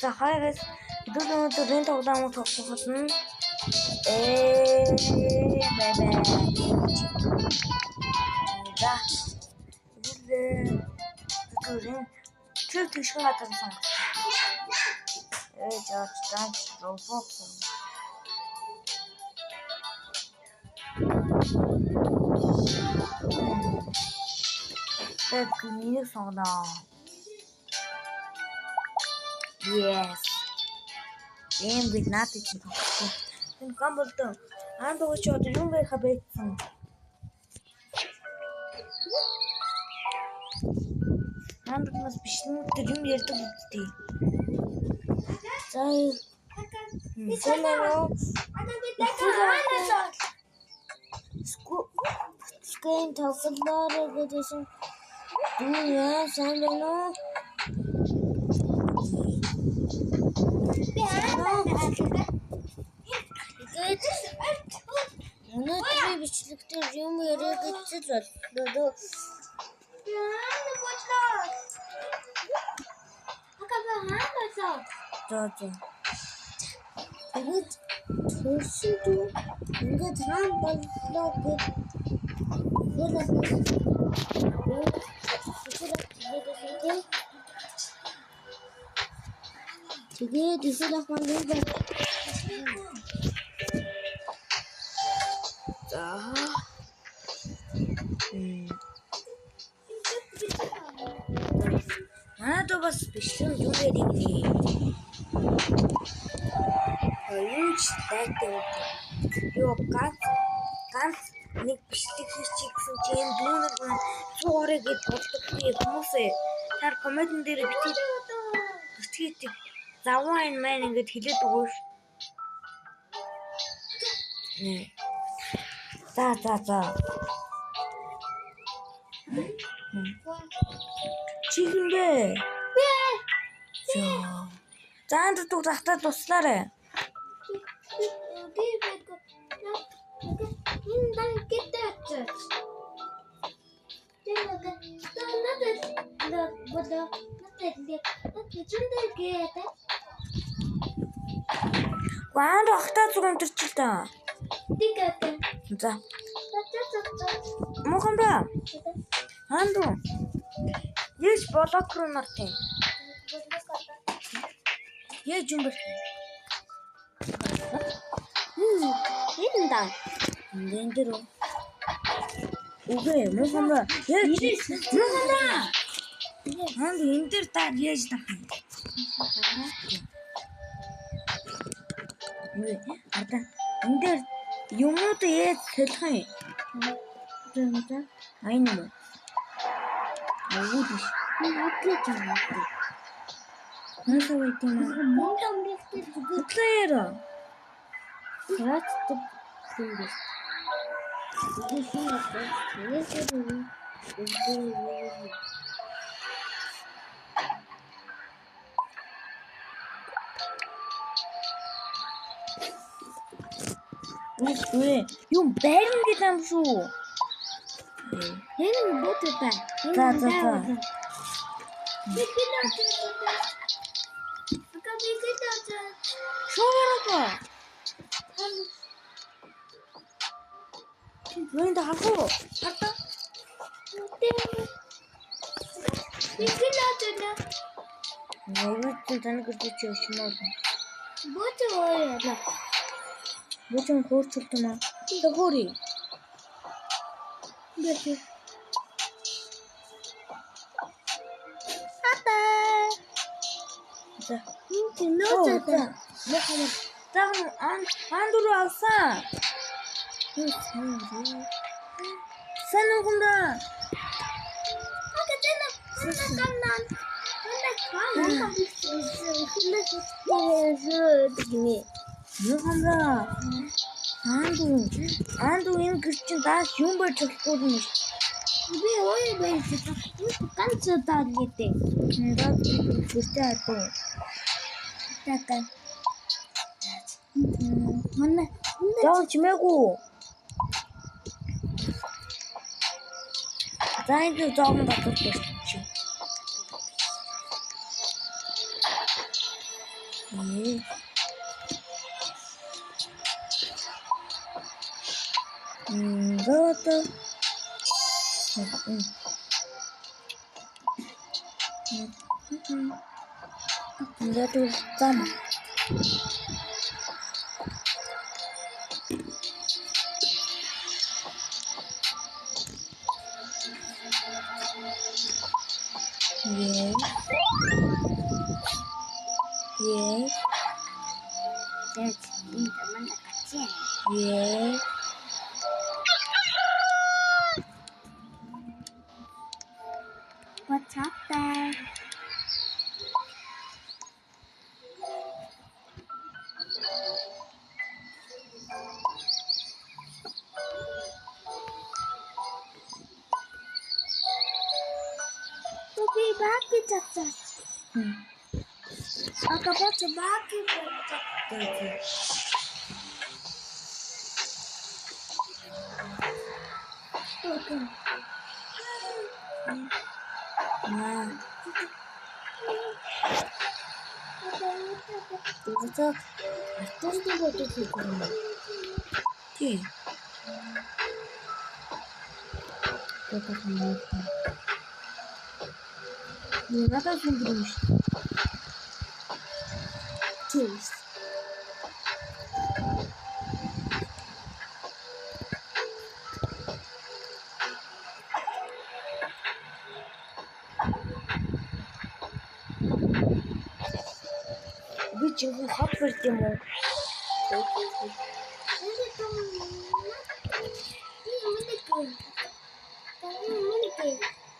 За хаяас хэдүүл өнөөдөр энэ тоглоомыг тоглох болно. Бай бай. За хэдүүлээ хэдүүлээ тэр тэгшин газар сонгосон. Жаач даанч робот. Тэгээд энийг сонгоно. Yes. Эм би надад чинь тоглосон. Энэ гамболдоо аан дууч одоо юм байха байсан. Аан дуугаас бичлэг дээр юм ярьдаг үсттэй. За Скрин тоглолоор гэдсэн. Дүү яа сайн байна уу? Тэгээд өнөөдрийн бичлэг дээр юм яриа гэж л боллоо. За за. Тэгээд төрсөн дүү ингээд хаан боллоо гэд тэгээд эсвэл ах маань юу байна? За. Манай дүү бас бичлэг юу ярих вэ? Юу ч дайтай. Юу ганц нэг бичлэг хийчих гэсэн чинь энэ дүүнер маань 120 гэж боддог би хүмүүсээ таар комментэн дээр бичээд заваа энэ маань ингэж хэлээд өгөөш. За за за. Чи хин бэ? Би. За. За энэ дүү захтаа туслаарай. Би энэ дан гэдэг. Ван рохтой зүг өнтөрчл та. За. Мухан ба. Анду. Яаж блок руу нартын? Яаж юм бэ? Энэ да. Энэ дээр үү? Үгүй мухан ба. Яаж мухан ба. Анду энэ дээр та яаж нах юм? Ардаа энэ дээр юмнууд яаж солих юм? За. Айн юм уу? Үгүй биш. Бодлоо юм. Насаа байт юм аа. Мөнгө амрахтай зүгээр Бодлоо. Цаацдаг юм биш. Үгүй юм барин гэдэг юм шүү. Энэ бод та. За за за. Шуураа. Юунд харах уу? Хардаа. Нөгөө тань гэрч явчихмаар. Бод ууяа. Бод юм хөөрчлөлт юм аа. Хөөрий. Бод. Ата. За. Энэ нөө за. За ан дөрөв авсан. Сайн уу гүндэ? Ага тэнэ. Каннан. Мухаммад анду анду энэ гэр чинь дааш юм байж болохгүй юм шүү. Би ой байж ганц удаа гэдэг. Даа гэртээ хардуу. Така. Манай Яа чимээгүй. За энэ зоом баталж чи. Ээ. За. За тэгвэл зам. Yes. Yes. Yes. What's up there? Би баки цацаач. Ака бач баки цацаач. Аа. Тэгвэл артистын бодож хийх юм байна. Тийм. Тэгээд юм. Надад юм юм шүү. Тийм. Би жинхэнэ хот барьд юм уу?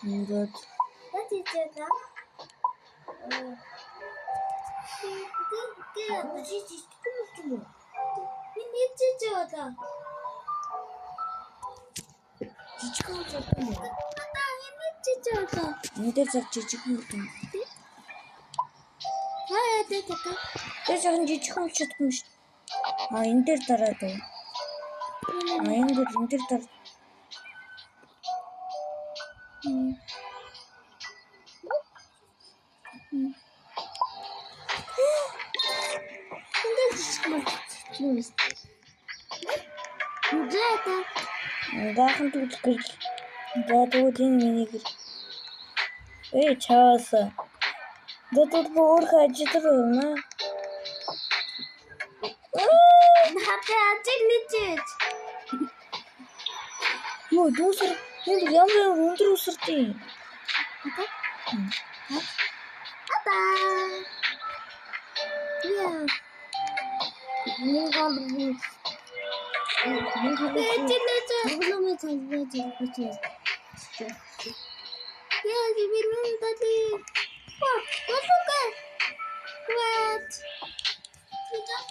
Ингээд жижигхэн болдог юм уу? Энэ дээр зав жижигхэн болдог юм. Тэр жоохон жижигхэн болж чадахгүй юм шүү. А энэ дээр дараад уу? А энэ дээр дар. Даахан түл гэрэл. За тэгвэл энэ миний гэр. Эй чааса. За тэгвэл өөрөө ажил руу явна. Надад ажил нэгж. Йоо дүүсэр энд ямар өндөр үсэрдэг. Ата. Яа.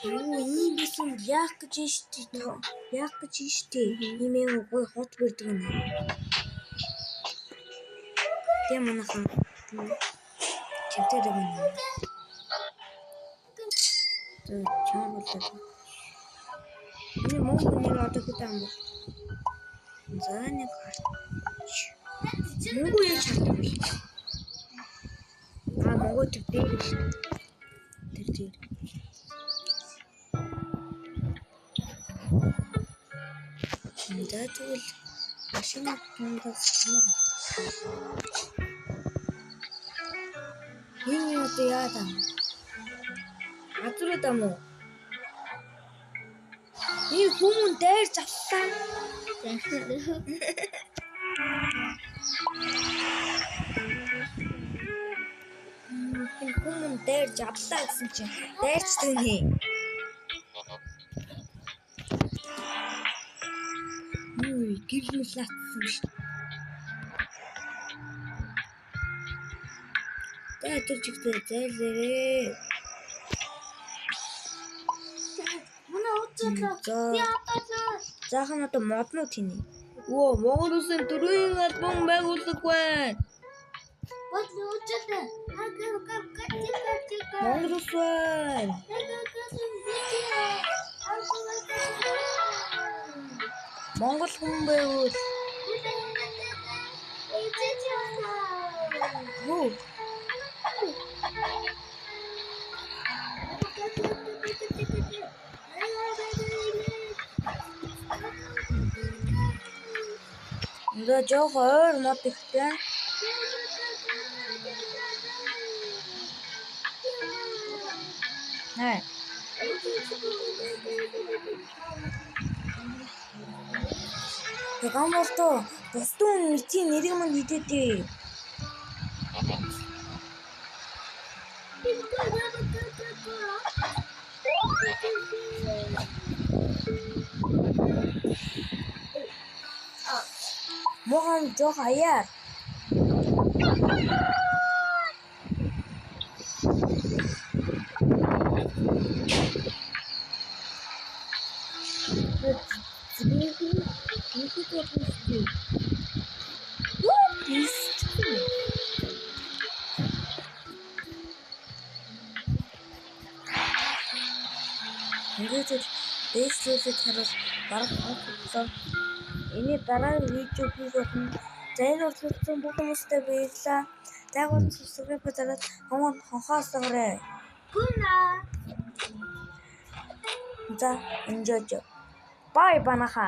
Юу ийм бисэн яах гэж штэ яах гэж штэ ийм юм гой хот барьдаг юм. Тэ манайхан чимтэй юм. Тэ чам болоо. Миний мөнгө нэр одоо хэд юм бэ? За нэг харч. Мөнгө яаж хардаг вэ? Аа мөнгө тэр дээр шүү. Тэр дээр. За тэгвэл машины дундаас хамаг. Энэ одоо яа даа? Азруу даа мó? Энэ хүмүүн дайрч авлаа. Энэ хүмүүн дайрч авлаа гэсэн чинь дайрч тэнэ. Юу гэрэл мэл наацсан шүү. За тэр чигтээ зайлээрээ. Манай уучлаа. Би одоо Заахан одоо модноо тэнэ. Өө Монгол улсын дөрвийн албан байгууллага байна. Уучлаа. Монгол улс байна. Монгол хүн байвал хөө. За жоох ойр мод ихтэй. Нэ. Тэгам болтоо бусдын мэдийн нэрийг мань хидэдээ. Мохон жоох аяар. Ингээд дээшлүүлээд харуул бараг хавцсан. Энэ дараагийн видео хийх болно. За энэ хүртэл бүх хүмүүстээ баярлалаа. Дайгуул subscribe дараад хонхоосоорой. Гүнэ. За enjoy. Bye банаха.